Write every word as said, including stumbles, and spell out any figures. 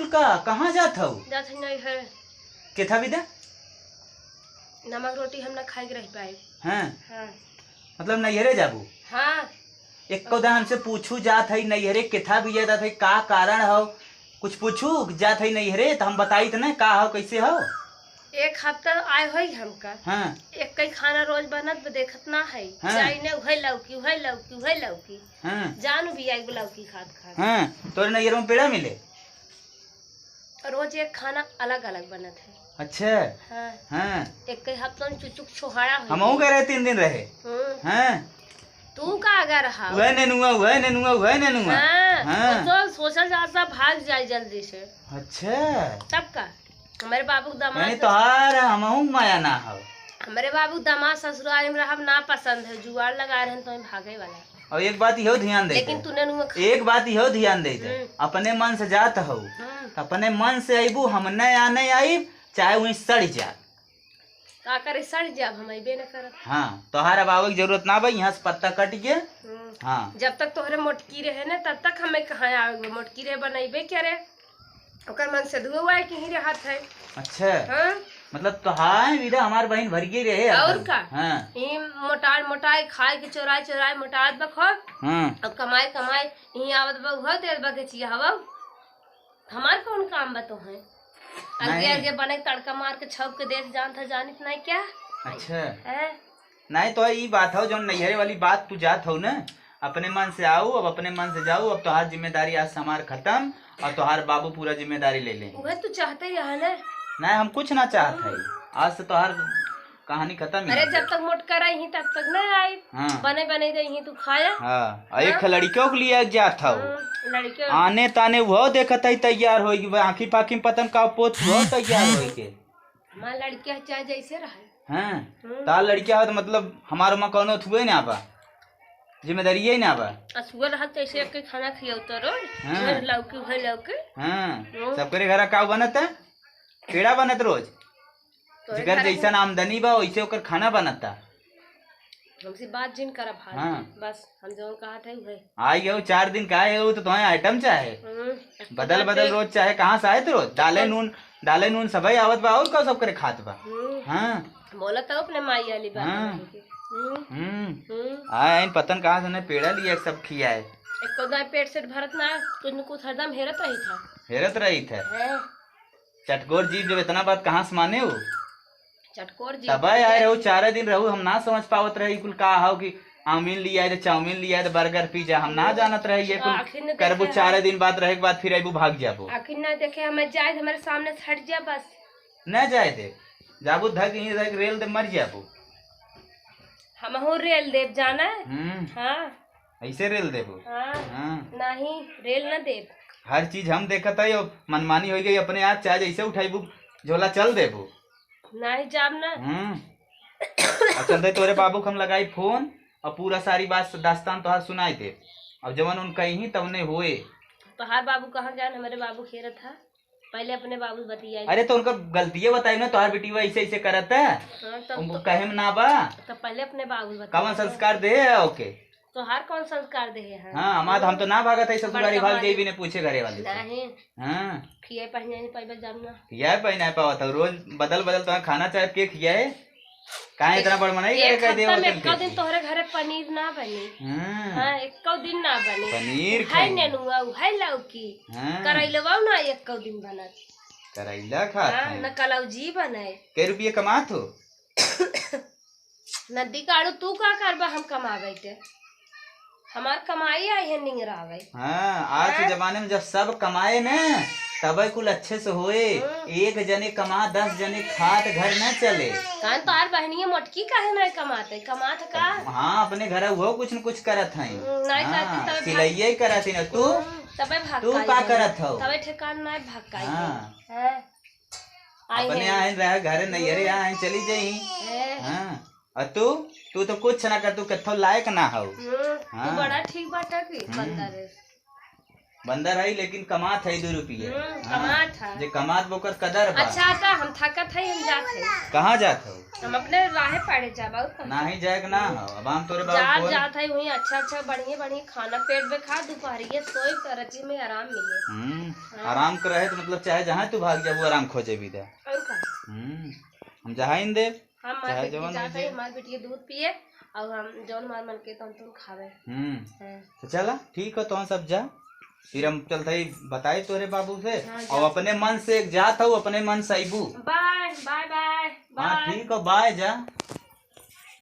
का, कहाँ जात हऊ? जात हई नैहर। केथा बिदा? नमक रोटी हम ना खाए के रह पाए। हाँ। हाँ। मतलब नैहरे जाबू? हाँ। एक्को दा हमसे पूछू जात हई नैहरे, केथा बिदा जात हई, का कारण हौ? कुछ पूछू जात हई नैहरे, त हम बताई त ना का हौ, कैसे हौ? एक हफ्ता आए होई हमका। हाँ। एक कई खाना रोज बनत बा, देखत ना है। हाँ। जाई ने उहे लौकी, उहे लौकी, उहे लौकी। हाँ। जान भी आई लौकी खात खात। हाँ, तोरे नैहर में पेड़ा मिले? रोज एक खाना अलग अलग बनत है। अच्छा। हाँ। हाँ। एक कई हफ्ता में चुचुक छोहाड़ा हो हमहू गए। गए रहे, तीन दिन रहे। हम्म। हाँ। तू का अगर रहा? वह नेनुआ, वह नेनुआ, वह नेनुआ। हाँ। हाँ। तो सोचल जात बा भाग जाए जल्दी से। अच्छा। तब का? हमरे बाबू के दामाद यानी तोहार हमहू माया ना हो। हमरे बाबू के दामाद ससुराल में रहब ना पसंद है, जुआर लगा रहन तो भागे वाला। और एक बात इहो ध्यान दे लेकिन दे। तूने नुआ खा- एक बात इहो ध्यान दे दे। हम्म। अपने मन से जात हो, हम्म। त अपने मन से अइबू, हम न आने आइब, चाहे वहीं सड़ जा। का करे, सड़ जाब, हम अइबे न करब। हाँ, तोहार अब आवे के जरूरत ना बा, यहाँ से पत्ता कट गया। हम्म। हाँ। जब तक तोहरे मोटकी रहे ना, तब तक हमें कहाँ आवे के बा? मोटकी रहे बनइबे करे, ओकर मन से धुआ हुआ है कि ही रहत है। अच्छा। हाँ। मतलब तोहार विदा हमार बहिन भर गई रहे और एकदम। का? हाँ। ई मोटार मोटाई खाए के चोराई चोराई मोटात बा खूब। हाँ। और कमाई कमाई ई आवत बा उहो देत बा के चिया हवा। हमार कौन काम बा तोहे? आगे नहीं। आगे बने तड़का मार के छौक के देख जानत है, जानित नहीं क्या? अच्छा। हैं? नहीं तो ई बात हो, जौन नैहरे वाली बात तू जात हो ना, अपने मन से आओ, अब अपने मन से जाओ, अब तोहार जिम्मेदारी आज से हमार खत्म और तोहार बाबू पूरा जिम्मेदारी ले लें। उहे तू चाहते ही है ना? नहीं, हम कुछ ना चाहत है, आज से तोहार कहानी खत्म ही अरे, हो जब गई। तक मोटका रही तब तक नहीं आई। हाँ। बने बने रही तू खाया। हाँ, और एक हाँ। लड़कियों के लिए जात हो। हम्म, लड़कियों। आने ताने वो देखत है तैयार होई, आँखी पाखी में पतन का पोत वो तैयार होई के। हमार लड़किया चाहे जैसे रहे। हाँ, हम्म। तार लड़किया हो तो मतलब हमार ओमा कौनो थुए ना बा, जिम्मेदारी यही ना बा। असुअर रहत जैसे एक खाना खियौत रोज, हाँ। उहे लौकी, उहे लौकी। हाँ, हम्म। सबकरे घरा का बनत है? पेड़ा बनत रोज। तोरे जेकर घरे जैसन आमदनी बा, वैसे ओकर खाना बनता। हमसे बात जिन करा भाई। हाँ। बस हम जौन कहत है उहे। आई हो, चार दिन का है, वो तो तुम्हें आइटम चाहे। हम्म, बदल बदल रोज चाहे, कहाँ से आए तो रोज? दाले नून, दाले नून सबई आवत बा, और का सब करे खात बा? हम्म। हाँ। बोला तो अपने माई वाली बात हाँ। बन के। हम्म। हम्म। हम्म। आए, आइन पतन कहाँ से ने पेड़ा लिया, सब खियाए। एको दाई पेट से भरत ना, कुछ न कुछ हरदम हेरत रही था। हेरत रही था। हाँ। चटकोर जीव जब इतना बात कहाँ से माने हो? चटकोर जीव तबे आए रहो, चारे दिन रहो, हम ना समझ पावत रहे कुल का हो कि चाउमीन लिया है तो चाउमीन लिया है तो बर्गर पिज्जा, हम ना जानत रहे ये कुल। आखिर न करबू देखे चारे हम। दिन बाद रहे के बाद फिर अबू भाग जाबो। आखिर ना देखे, हमें जाए, हमारे सामने से हट जा बस। न जाए दे, जाबू धक यहीं धक रेल दे मर जाबू। हमहू रेल देब जाना है। हम्म। हाँ। ऐसे रेल देबू? हाँ। हाँ। नहीं, रेल न देब। हर चीज हम देखत है, अब मनमानी हो गई अपने आप, चाहे जैसे उठाइबू झोला चल देबू। नहीं जाब ना। हम्म। अब चलते तोरे बाबू के हम लगाई फोन और पूरा सारी बात दास्तान तोहार सुनाई दे। अब जवन उनका यही तवने होए। तोहार बाबू कहाँ गए? हमारे बाबू खेलत था। पहले अपने बाबू से बतियाई। अरे तो उनका गलतिये बताई ना, तोहार बेटी वो ऐसे ऐसे करत है। हाँ, तब उनको तो कहे में ना बा। तो पहले अपने बाबू से कवन बताई। संस्कार दे है ओके? तोहार कौन संस्कार दे है? हाँ, हमार तो, हम तो ना भागत है ससुरारी बड़का भाग मालिक। जाई बिना पूछे घरे वाले से। नहीं। हाँ। खियाए पहने नहीं पाइबा जाब ना। खियाए पहने पावत है, रोज बदल बदल तो खाना चाहे के खियाए। काहे इतना बड़ मनाई एक करे, कह दे हफ्ता में होटल एको के? दिन तोहरे घरे पनीर ना बनी। हाँ। हाँ, एको दिन ना बनी। पनीर उहे खाई। नेनुआ, उहे लौकी। हाँ। करैलवा ना एको दिन बनत। करैला खात हाँ, हैं। न कलौजी बने। कै रुपये कमात हो? नदी काढ़ू, तू का करबा, हम कमावे के? हमार कमाई आई है निंगरावे। हाँ, आज के हाँ? जमाने में जब सब कमाए न, तबे कुल अच्छे से होए। हम्म। एक जने कमा, दस जने खात घर न चले। कान तोहार बहनिया मोटकी काहे नहीं कमाते? कमात का? हाँ, अपने घर वो कुछ न कुछ करत हैं। हम्म, नहीं हाँ, करती तबे भाग सिलैया ही करत ही ना। तू? हम्म, तबे भाग तू का का आई है। करत हो? तबे ठेकान नहीं भाग का आई है। हाँ। हाँ। आई अपने है। आइन रहे घरे, नैहरे हम्म। आइन चली जाई। ए। हाँ। और तू, तू तो कुछ ना कर, तू कत्थो लायक ना हो। हम्म, तू हाँ। बड़ा ठीक बाटा की हम्म। बंदा रे। बंदर है, लेकिन कमात है दो रुपये। हम्म, हाँ, कमात है। जे कमात बा, ओकर कदर बा। अच्छा, अच्छा, हम थकत है, हम जात है। कहाँ जात हो? हम अपने राहे पाड़े जाब, और कहाँ? नाही जाए के ना हो। अब हम तोरे बाबू जात, बोल जात है, वहीं अच्छा, अच्छा, बढ़िया, बढ़िया खाना पेट में खा, दोपहरिया सोई, तो रजी में आराम मिले। हम्म, हाँ। आराम के रहे तो मतलब चाहे जहाँ तू भाग जाबू, आराम खोजे भी दे। और का? हम्म, हम जहाँ ही दे। हम हमार चाहे बेटी जवन जात हो है, जाए। हमार बेटी दूध पिए, और हम जौन हमार मन के तौन तौन खावे। हम्म। हाँ। तो चला, ठीक हो, तो सब जा, फिर हम चलत ही बताई तोरे बाबू से, हाँ, और जा। अपने मन से एक जात हो, अपने मन से अइबू। बाय, बाय, बाय, हाँ, बाय। ठीक हो, बाय, जा।